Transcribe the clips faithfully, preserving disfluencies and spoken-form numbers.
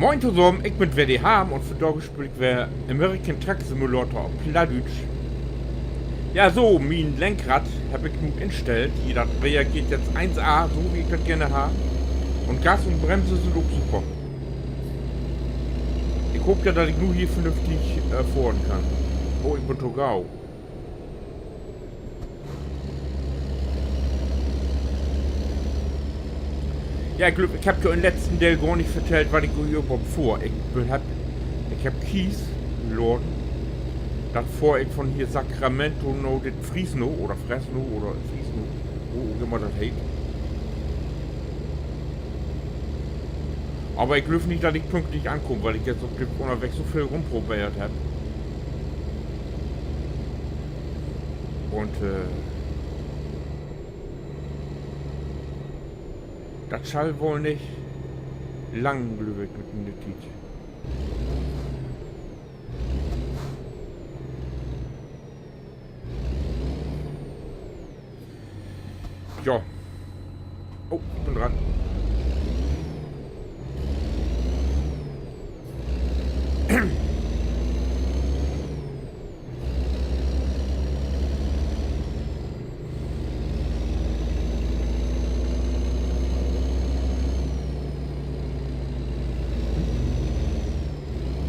Moin tosamen, ik bün weer de Harm un vandaag speel ik weer American Truck Simulator op Plattdüütsch. Ja, so, mien Lenkrad hebb ik nu instellt. Hier, dat reageert jetzt eens A, so wie ik dat geern harr. Un Gas un Bremse sünd ok super. Ik hoop ja, dat ik nu hier vernünftig, äh, fohren kann. Oh, ik bün to gau. Ja, ik glööv, ik hebb jo in'n letzten Deel gor nich vertellt, wat ik hier överhaupt fohr. Ik bün, hebb, ik hebb Kies laden. Dat fohr ik von hier Sacramento na dit Fresno oder Fresno oder Fresno, wo ok ümmer dat heet. Aver ik glööv nich, dat ik pünktlich ankaam, wiel ik jetzt op dit ünnerwegs so veel rümprobeert hebb. Un, äh, dat schall woll nich lang, glööv ik, mit de Tiet. Ja. Oh, ik bün dran.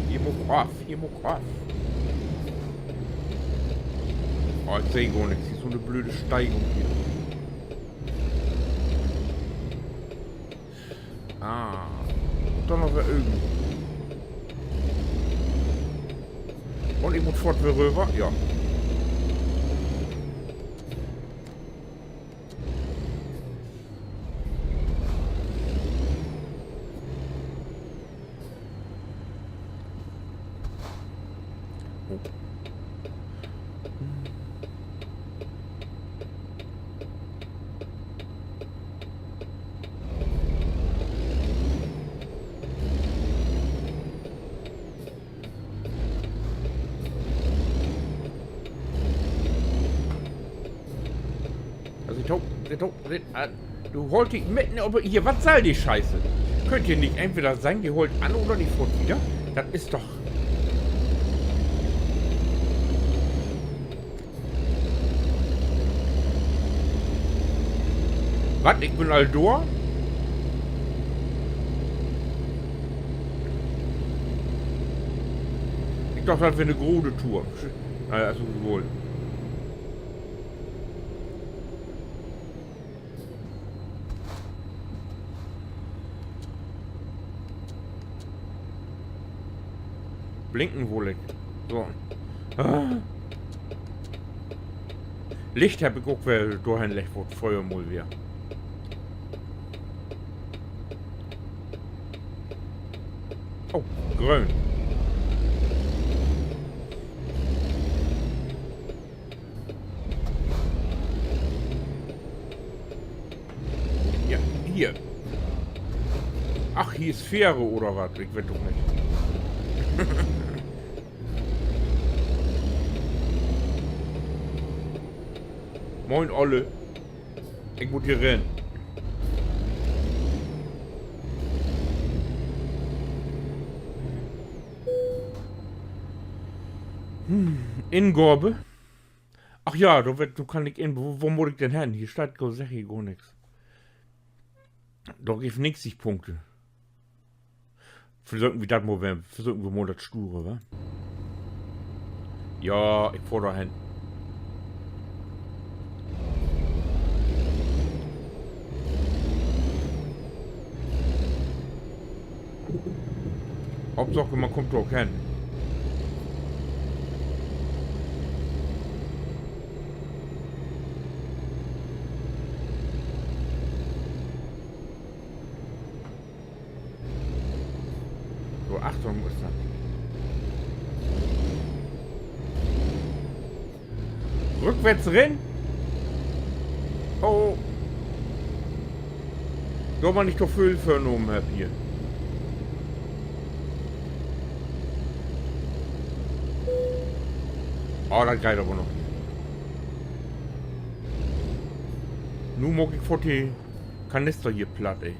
Hier mutt ik af, hier mutt ik af. Oh, ik seh gor nix. Hier is so 'ne blöde Steigung hier. Ah, dor noch weer öven. Un ik mutt foort weer röver, ja. Oh. Also, ik hau, ik hau, ik, äh, du hollst di mitten op, hier, wat sall de Scheiße? Köönt ji nich entweder seggen, ji hollt an oder ji fohrt wieder? Dat is doch. Wat, ik bün al dor? Ik dach, dat weer 'ne grote Tour. Na ja, is ok egal. Blinken wull ik. So. Ah. Licht heff ik ok weer dorhen leggt, wo dat fröher mal weer. Oh, gröön. Ja, hier. Ach, hier is Fähre oder wat? Ik weet doch nich. Moin, Olle. Ik mutt hier rin. Hm, Ingabe. Ach ja, dor, dor kann ik in, wo, wo mutt ik denn hen? Hier steiht, seggt hier gor nix. Dor gifft nix Punkte. Versöken wi dat mal, versöken wi mal dat Sture, wa? Ja, ik fohr dor hen. Hauptsaak, man kummt dor ok hen. So, Achtung, wo is dat? Rückwärts rin. Oh. Dor man nich to vööl vörnahmen hett hier. Oh, dat geiht aver noch. Nu maak ik foort de Kanister hier platt, ey.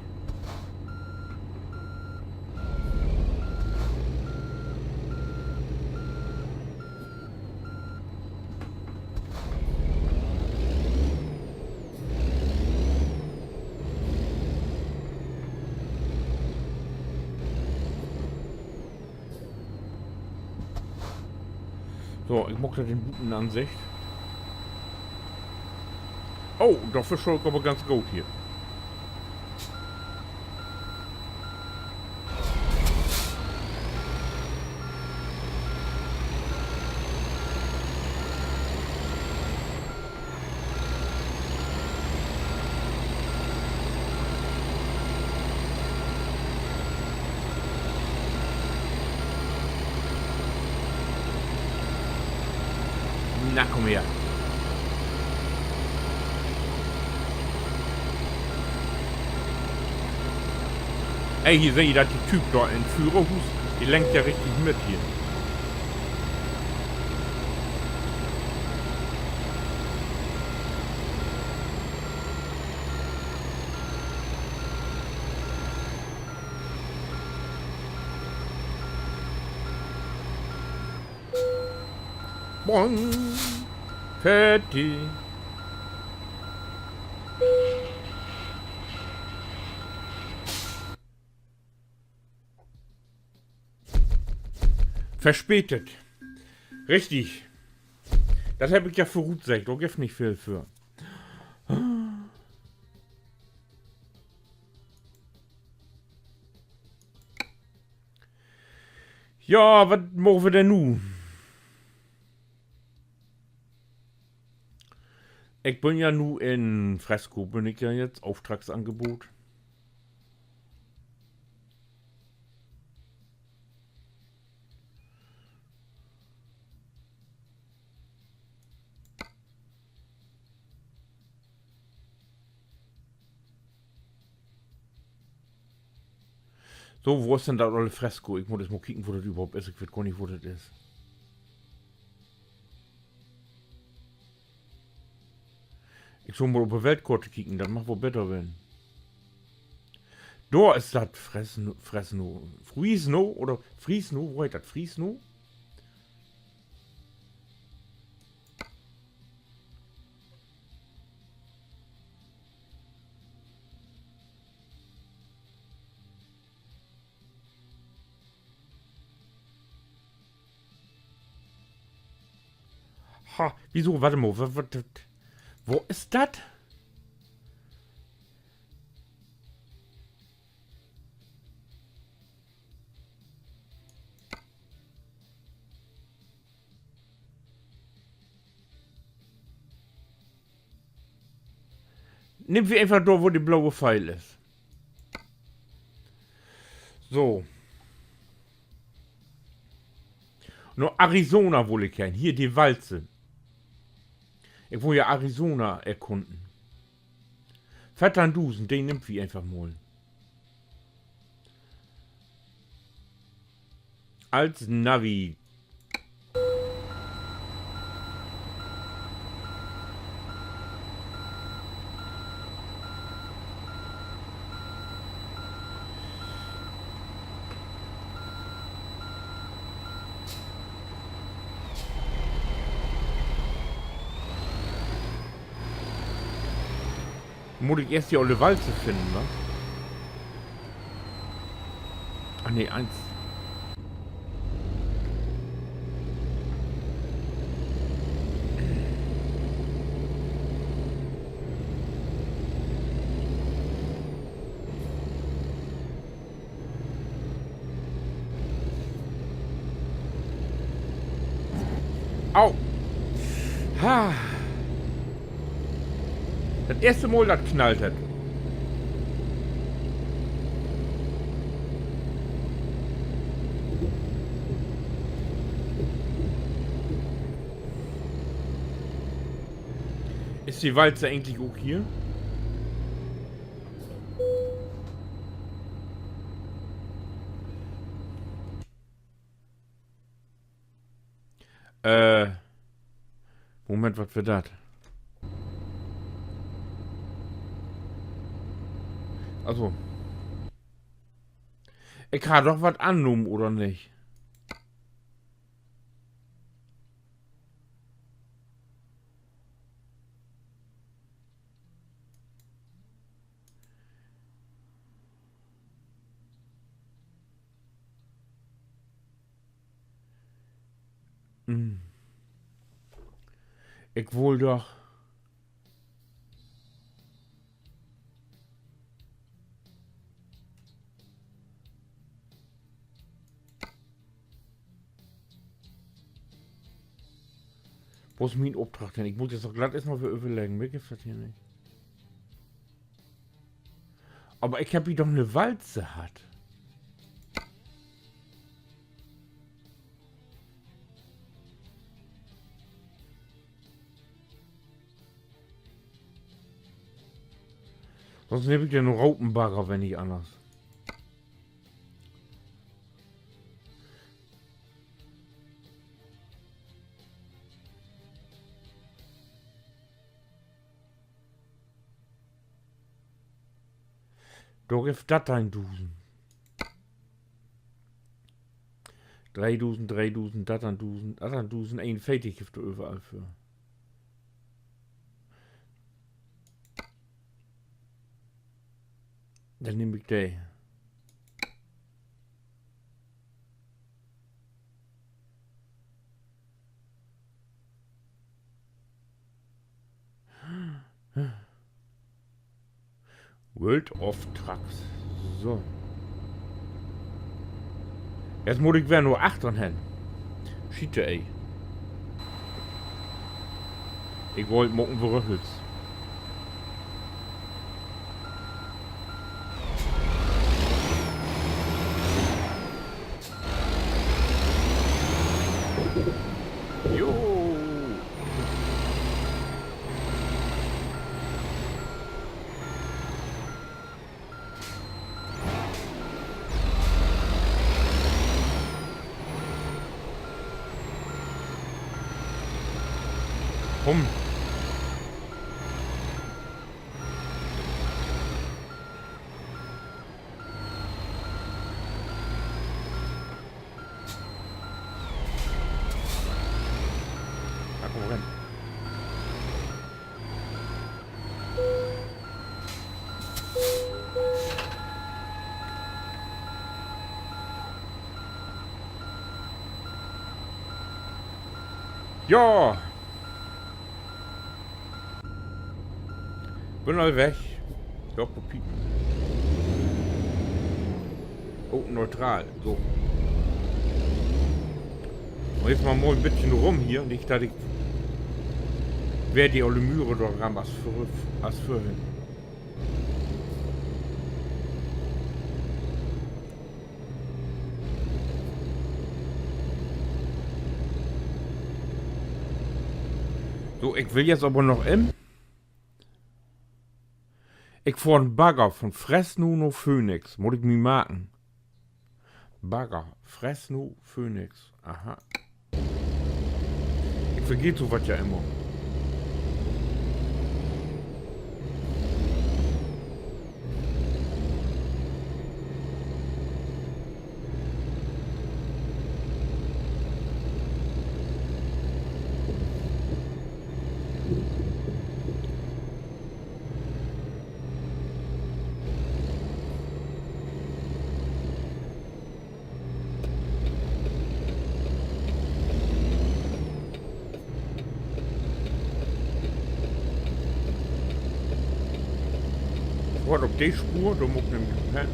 So, ik maak dat in Butenansicht. Oh, dat versöök ik aver ganz goot hier. Na, kumm her. Ey, hier seht ji dat, de Typ dor in't Föhrerhuus, de lenkt ja richtig mit hier. Bong. Fertig. Verspätet. Richtig. Dat heff ik ja vörutseggt. Dor gifft nich veel för. Ja, wat maakt wi denn nu? Ik bün ja nu in Fresno, bün ik ja jetzt, Auftragsangebot. So, wo is denn dat olle Fresno? Ik mutt eerst mal kieken, wo dat överhaupt is. Ik weet gor nich, wo dat is. Ik sall mal op de Weltkoort kieken, dat mag woll beter ween. Dor is dat Fresno, Fresno, Fresno oder Fresno, wo heet dat? Fresno? Ha, wieso? Wart mal, wat, wat, wat, wo is dat? Nehmt wi eenfach dor, wo de blaue Pfeil is. So. Na Arizona wull ik hen. Hier, de Walze. Ik wull ja Arizona erkunden. Veerteihndusend, de nehmt wi eenfach mal. As Navi. Mutt ik eerst de olle Walze finnen, ne? Ah, nee, eens. Au. Ha. Dat eerste Mal, dat knallt hett. Is de Walze egentlich ok hier? Äh, Moment, wat weer dat? Also. Ik harr doch wat annahmen, oder nich? Mm. Ik wull doch. Wo is mien Opdrag denn? Ik mutt jetzt noch glatt eerst mal weer överleggen. Mehr gifft dat hier nich. Aver ik heff hier doch 'ne Walze hatt. Sünst nehm ik den roten Bagger, wenn nich anners. Dor gifft dat denn dusend. Dreedusend, dreedusend, dat denn dusend, dat denn dusend eenunveertig gifft dor överall för. Denn nehm ik de. World of Trucks. So. Jetzt mutt ik weer na achtern hen. Schiete, ey. Ik wull maken, wo Rüffels. Jo. Kumm. Na, kumm rin. Ja. Bün al weg. Hör op to piepen. Oh, neutral. So. Un nu mal, mal en bitjen rüm hier. Nich, dat ik weer de olle Müre dor ramm as vör-, as vörhen. So, ik will jetzt aver noch in. Ik fohr en Bagger von Fresno na Phoenix. Mutt ik mi marken. Bagger, Fresno, Phoenix. Aha. Ik vergeet so wat ja immer. Wat op de Spoor, dor mutt ik nämlich hen.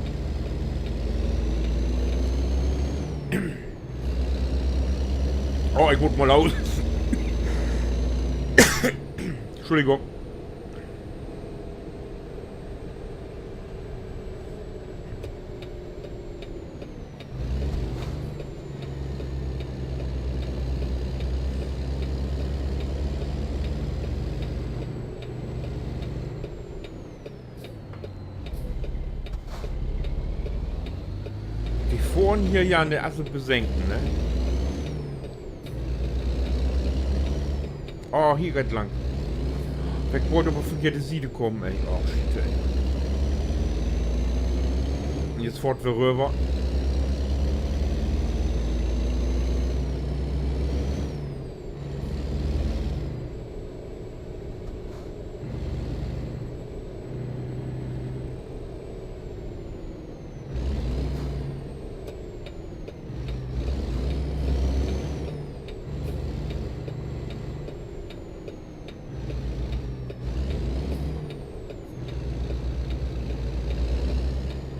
Oh, ik mutt mal los. Entschuldigung. De fohren hier ja an de Asse besenken, ne? Oh, hier geiht lang. Ik wull aver verkehrte Siede kamen, ey. Oh, Schiete, ey. Jetzt fohrt wi röver.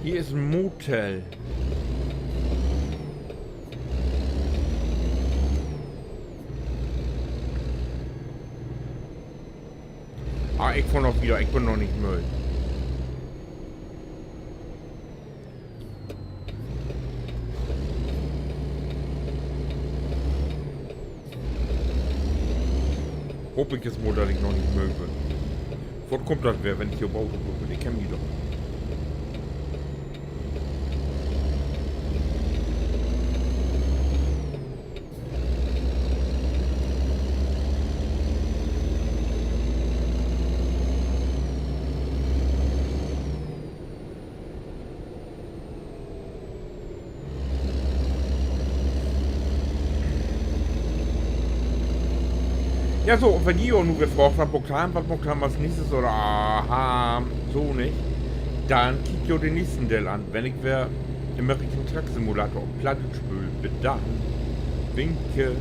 Hier is en Motel. Ah, ik fahr noch wieder, ik bün noch nich mööd. Hoop ik nu mal, dat ik noch nich mööd bün. Wat kummt dat weer, wenn ik hier op Auto drück? Ik kenn mi doch. Ja, so, un wenn ji jo nu weer fraagt, wat maakt wi, wat maakt wi as neegstes oder, aha, so nich, denn kiekt jo den neegsten Deel an, wenn ik weer American Truck Simulator op Plattdüütsch speel. Bit dann. Winke.